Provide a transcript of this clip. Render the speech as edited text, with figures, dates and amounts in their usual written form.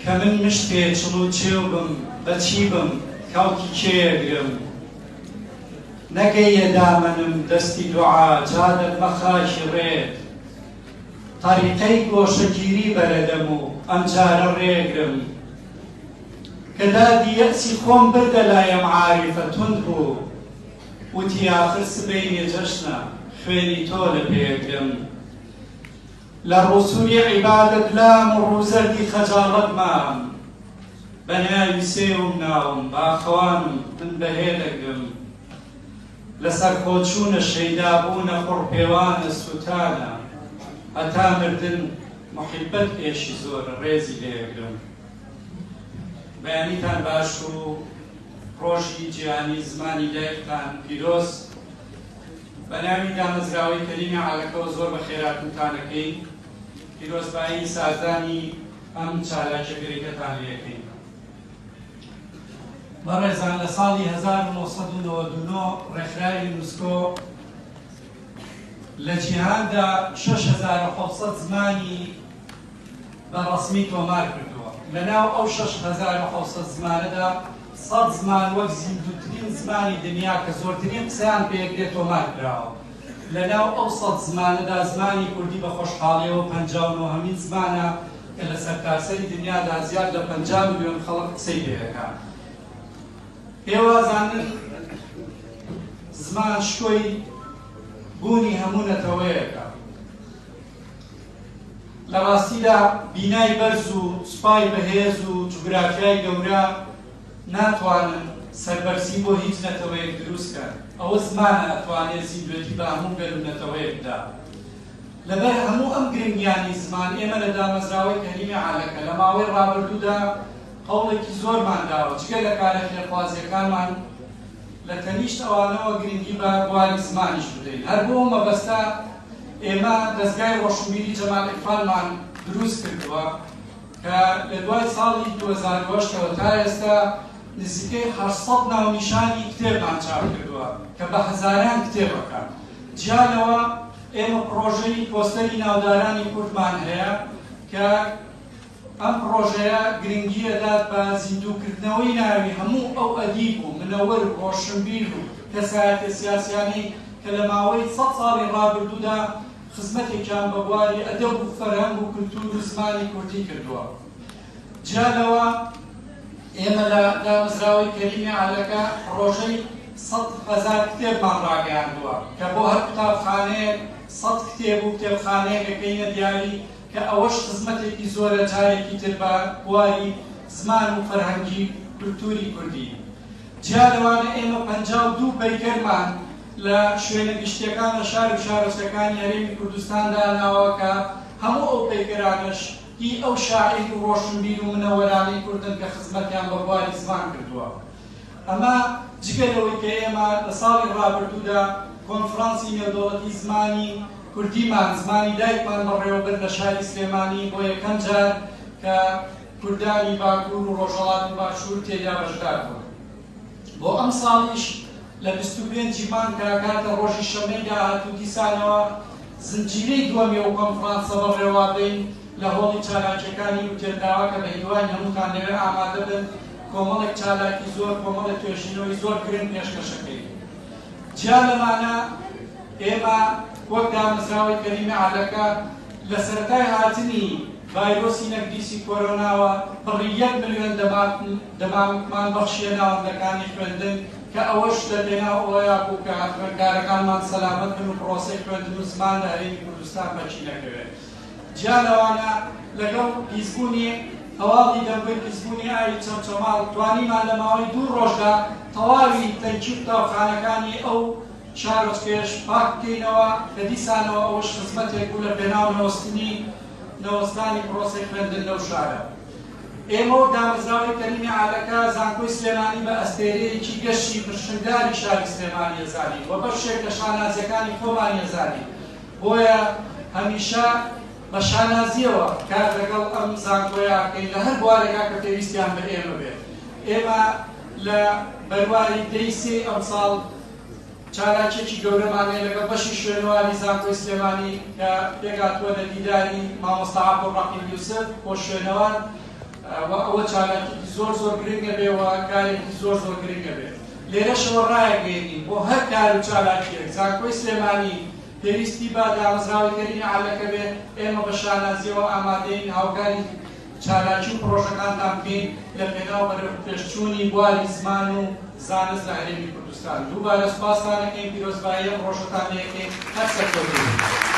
کە من مشتێ چڵ و چێو بم بە چی بم کەڵکی کێ ئەگرم؟ نەگەیە دامەنم دەستی دوعا جا دەبمە خاکی ڕێت. تەریقەی گۆشەگیری بەرە دەم و ئەمجارە ڕێگرم. کە دادی یەئسی خۆم بردە لای ئەم عاریفە توند بوو وتی ئاخر سبەینێ جەژنە خوێنی تۆ لە پێ ئەگرم. لە ڕووسووری عیبادەت لام و ڕووزەردی خەجاڵەت مام. بە ناوی سێوم ناوم باخەوانم من بەهێ دەگرم. لە سەرخۆچوونە شەیدابوونە قوڕپێوانە سوتانە هەتا مردن موحیبەت ئێشی زۆرە ڕێزی لێ ئەگرم. بەیانیتان باش و ڕۆژی جیهانی زمانی دایکتان پیرۆز. بە ناوی دامەزراوەی کەریمی عالەکەوە زۆر بەخێرهاتنتان ئەکەین. پیرۆزبایی سازدانی ئەم چالاکیە گرنگەتان لێ ئەکەین. بەڕێزان لە ساڵی 1999 ڕێکخراوی یونسکۆ لە جیهاندا 6700 زمانی بە ڕەسمی تۆمار کردووە. لەناو ئەو 6700 زمانەدا 100 زمان وەک زیندووترین زمانی دنیا کە زۆرترین قسەیان پێکرێت تۆمار کراوە. لەناو ئەو 100 زمانەدا زمانی کوردی بە خۆشحاڵیەوە 59هەمین زمانە کە لە سەرتاسەری دنیادا زیاد لە 50 ملیۆن خەڵک قسەی پێ ئەکا. ئێوە ئەزانن زمان شکۆی بوونی هەموو نەتەوەیەکە. لە ڕاستیدا بینای بەرز و سوپای بەهێز و جوگرافیای گەورە ناتوانن سەربەرزی بۆ هیچ نەتەوەیەک دروست کەن. ئەوە زمانە ئەتوانێ زیندوێتی بە هەموو گەل و نەتەوەیەک بدا. لەبەر هەموو ئەم گرنگیانەی زمان ئێمە لە دامەزراوەی کەریمی عەلەکە لە ماوەی ڕابردوودا هەوڵێکی زۆرمان داوە جگە لە کارە خێرخوازییەکانمان لە تەنیشت ئەوانەوە گرنگی بە بواری زمانیش بدەین. هەر بۆ ئەو مەبەستە ئێمە دەزگای ڕۆشنبیری جەمال عیرفانمان دروست کردووە کە لە دوای ساڵی 2008 ەوە تا ئێستا نزیکەی 800 ناونیشانی کتێبمان چاپ کردووە کە بە هەزاران کتێبەکە. جیا لەوە ئێمە پڕۆژەی پۆستەری ناودارانی کوردمان هەیە کە ئەم پڕۆژەیە گرنگی ئەدات بە زیندووکردنەوەی ناوی هەموو ئەو ئەدیب و منەوەر و ڕۆشنبیر و کەسایەتیە سیاسیانەی کە لە ماوەی سەد ساڵی ڕابردوودا خزمەتێکیان بە بواری ئەدەب و فەرهەنگ و کولتوور و زمانی کوردی کردووە. جیا لەوە ئێمە لە دامەزراوەی کەریمی عەلەکە پڕۆژەی 100,000 کتێبمان ڕاگەیاندووە کە بۆ هەر قوتابخانەیەک 100 کتێب و کتێبخانەیەک ئەکەینە دیاری کە ئەوەش خزمەتێکی زۆرە جارێکی تر بە بواری زمان و فەرهەنگی کولتووری کوردی. جیا لەوانە ئێمە 52 پەیکەرمان لە شوێنە گشتییەکان لە شار و شارۆچکەکانی هەرێمی کوردستان داناوە کە هەموو ئەو پەیکەرانەش هی ئەو شاعیر و ڕۆشنبیر و منەوەرانەی کوردن کە خزمەتیان بە بواری زمان کردووە. ئەمە جگە لەوەی کە ئێمە لە ساڵی ڕابردوودا کۆنفرانسی نێودەوڵەتی زمانی کوردیمان، زمانی دایکمان بەڕێوەبرد لە شاری سلێمانی بۆ یەکەم جار کە کوردانی باکوور و ڕۆژهەڵات و باشوور تێیدا بەشدار بوون. بۆ ئەمساڵیش لە 25 ی مانگ کە ئەکاتە ڕۆژی شەممەی داهاتوو دیسانەوە زنجیرەی دووەمی ئەو کۆنفرانسە بەڕێوەبەین لە هۆڵی چالاکییەکانی ئوتێلداوە کە بە هیواین هەمووتان لەوێ ئامادە بن، کۆمەڵێک چالاکی زۆر، کۆمەڵێک توێژینەوەی زۆر گرنگ پێشکەشەکەین. جیا لەمانە ئێمە وەک دامەزراوەی کەریمی عەلەکە لە سەرەتای هاتنی ڤایرۆسی نەگریسی کۆرۆناوە بڕی یەک ملیۆن دەمامکمان بەخشیە ناوەندەکانی خوێندن کە ئەوەش لە پێناو ئەوەیا بوو کە خوێندکارەکانمان سەلامەت بن و پرۆسەی خوێندن و زمان لە هەرێمی کوردستان پەکی نەکەوێت. جیا لەوانە لەگەڵ پیسبوونی هەواڵی دەنگۆی پیسبوونی ئاوی چەمچەماڵ توانیمان لە ماوەی دوو ڕۆژدا تەواوی تەنکی قوتابخانەکانی ئەو شارۆچکەیەش پاک بکەینەوە کە دیسانەوە ئەوەش خزمەتێک بوو لە پێناو نەوەستنی نەوەستانی پرۆسەی خوێندن لەو شارە. ئێمە وەک دامەزراوەی کەریمی عالەکە زانکۆی سلێمانی بە ئەستێرەیەکی گەشی پرشنگداری شاری سلێمانی ئەزانین و بەشێک لە شانازیەکانی خۆمانی ئەزانین، بۆیە هەمیشە بە شانازیەوە کار لەگەڵ ئەم زانکۆیە ئەکەین لە هەر بوارێکا کە پێویستیان بە ئێمە بێت. ئێمە لە بەرواری دەی سێی ئەمساڵ چالاکیەکی گەورەمان هەیە لەگەڵ بەشی شوێنەواری زانکۆی سلێمانی کە پێکهاتووە لە دیداری مامۆستا عەبدولڕەقیب یوسف بۆ شوێنەوار. و ئەوە چالاکیەکی زۆر زۆر گرنگە بێ و کارێکی زۆر زۆر گرنگە بێ. لێرەشەوە ڕایەگەیەنین بۆ هەر کار و چالاکیەک زانکۆی سلێمانی پێویستی بە دامەزراوەی کەریمی عەلەکە بێ، ئێمە بە شانازیەوە ئامادەین هاوکاری چالاکی و پڕۆژەکانتان بکەین لە پێناو بەرەوپێشچوونی بواری زمان و زانست لە هەرێمی کوردستان. دووبارە سوپاستان ئەکەین، پیرۆزبایی ئەم ڕۆژەتان لێ ئەکەین، هەر سەرکەوتوو بن.